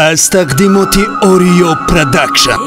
Аз тақдимоти Ориё Продакшн.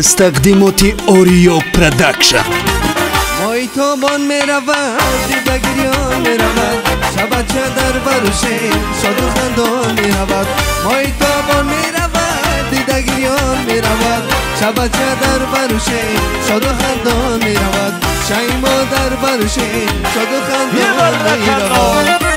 Аз тақдимоти Ориё Продакшн. Мои тобон меравад, дида гирён меравад, шабача дар баруше шоду хандон меравад. Мои тобон меравад, дида гирён меравад, шабача дар баруше шоду хандон меравад. Шаймо дар баруше шоду хандон меравад.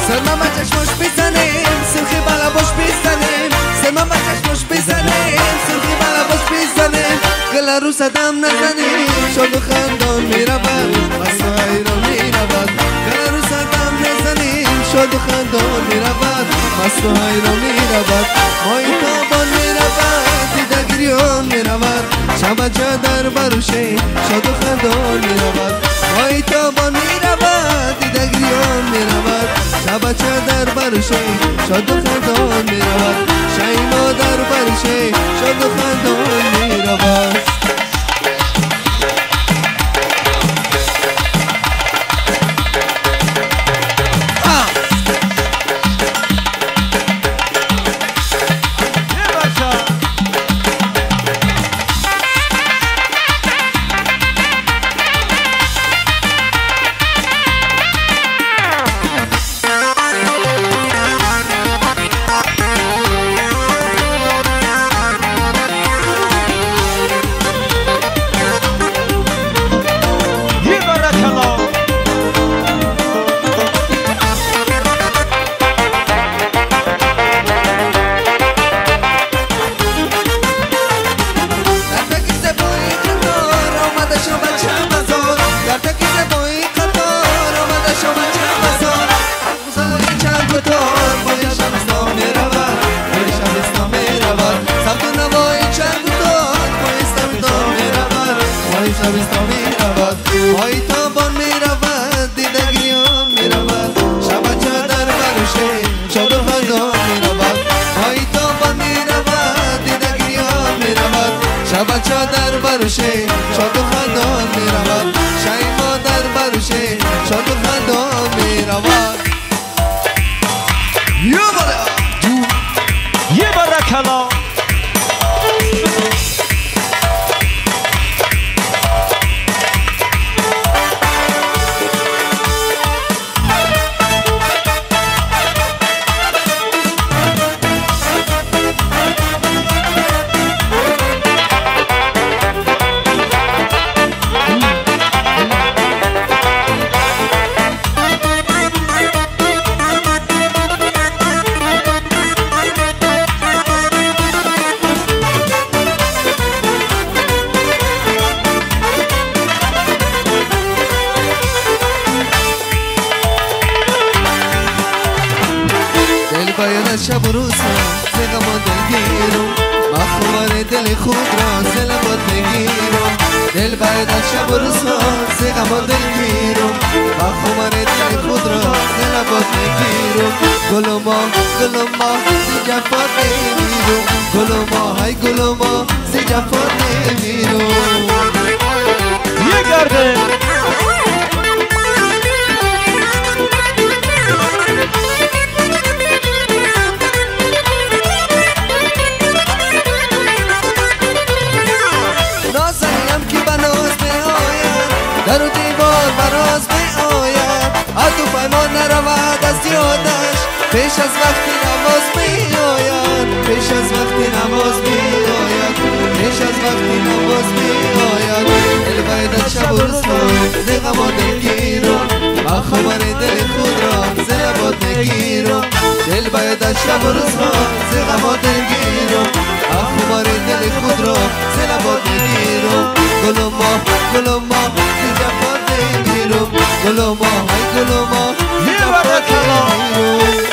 Сама чашмош бизанем, сирхи балабош бизанем, сама чашмош бизанем. عروس دم نزنیم شاد و خندان میرود مست و حیران میرود. گل عروس دم نزنیم شاد و خندان میرود مست و حیران میرود. ماه تابان میرود دیده گریان میرود شب چادر بروشه شاد و خندان میرود. ماه تابان میرود دیده گریان میرود شب چادر بروشه شاد و خندان میرود. شیما در برشه شاد و خندان میرود. ماه تابان میرود دیده گریان میرود شب چادر بروشه شاد و خندان میرود. ماه تابان میرود دیده گریان میرود شب چادر بروشه شاد و خندان میرود. شیما در بروشه شاد و خندان میرود. یه برکلا شب و روزا ز غم و دلگیرم من خمار دل خود را ز لبات بگیرم. دل باید از شب و روزا ز غم و دلگیرم من خمار دل خود را ز لبات بگیرم. گل و ما گل و ما ز جفا نمیرم گل و ما های گل و ما ز جفا نمیرم. یه گرده در و دیوار براز می آید عهد و پیمان نرود از یادش پیش از وقت نماز می آید پیش از وقت نماز می آید پیش از وقت نماز می آید. دل باید از شب و روزها ز غم و دلگیرم من خمار دل خود را ز لبات نگیرم. دل باید از شب و روزها ز غم و دلگیرم من خمار دل خود را ز لبات نگیرم. گل و ما گل و ما ز جفا نمیرم گل و ما های گل و ما ز جفا نمیرم.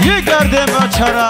یه گرده مچرا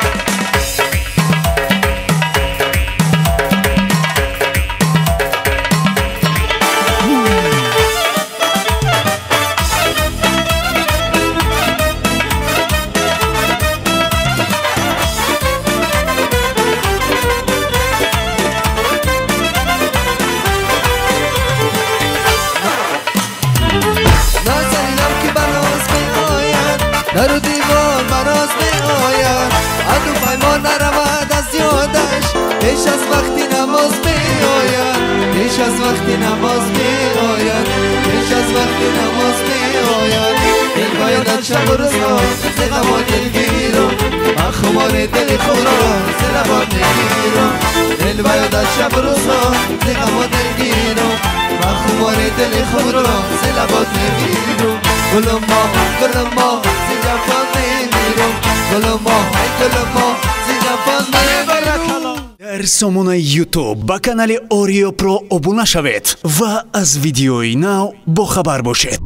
در و دیوار براز می آید عهد و پیمان نرود از یادش پیش از وقت نماز می آید پیش از وقت نماز می آید پیش از وقت نماز می آید. دل باید از شب و روزها ز غم و دلگیرم من خمار دل خود را ز لبات نگیرم. دل باید از شب و روزها ز غم و دلگیرم من خمار دل خود را ز لبات نمیرم. گل ما گل ما ز جفا نمیرم، گل ما ای گل ما ز جفا نمیرم. Дар сомонаи YouTube ба канали Ориё Про обуна шавед ва аз видеои нав бохабар бошед.